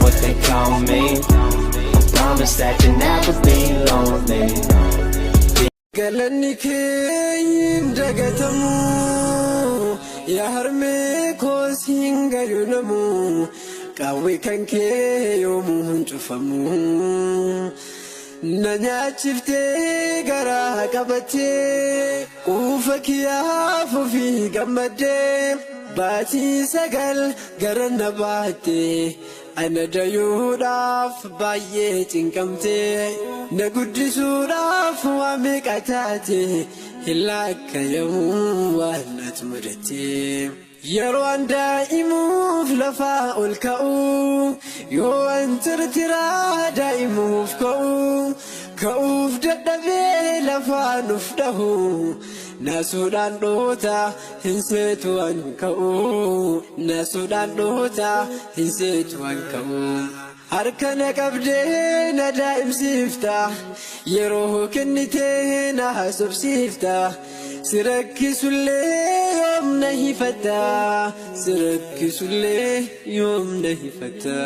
what they call me. I promise that you'll never be lonely. Galanni kee hin dagatamu, yaa harmee koos hin gayu namu, qawwee kan kee yoomuu hin cufamu. Na nyaachiftee garaa qabattee, quufa kiyyaaf ofii gammaddee, baatii 9 gara na baattee, ana dayuudhaaf baay'ee cinqamtee, na guddisuudhaaf waa meeqa taate, hin laakkayamu waan natti mudatte. Yeroo an daa'imuuf lafaa ol ka'u, yoo an tirtiraa daa'imuuf ka'u, ka'uuf dadhabee lafaa nuuf dhahu, naasuudhaan dhoota hin seetu an ka'u, naasuudhaan dhoota hin seetu an ka'u. Harka na qabdee na daa'imsiifta, yeroo kennitee na haasofsiifta, si rakkisullee yoom na hifatta, si rakkisullee yoom na hifatta.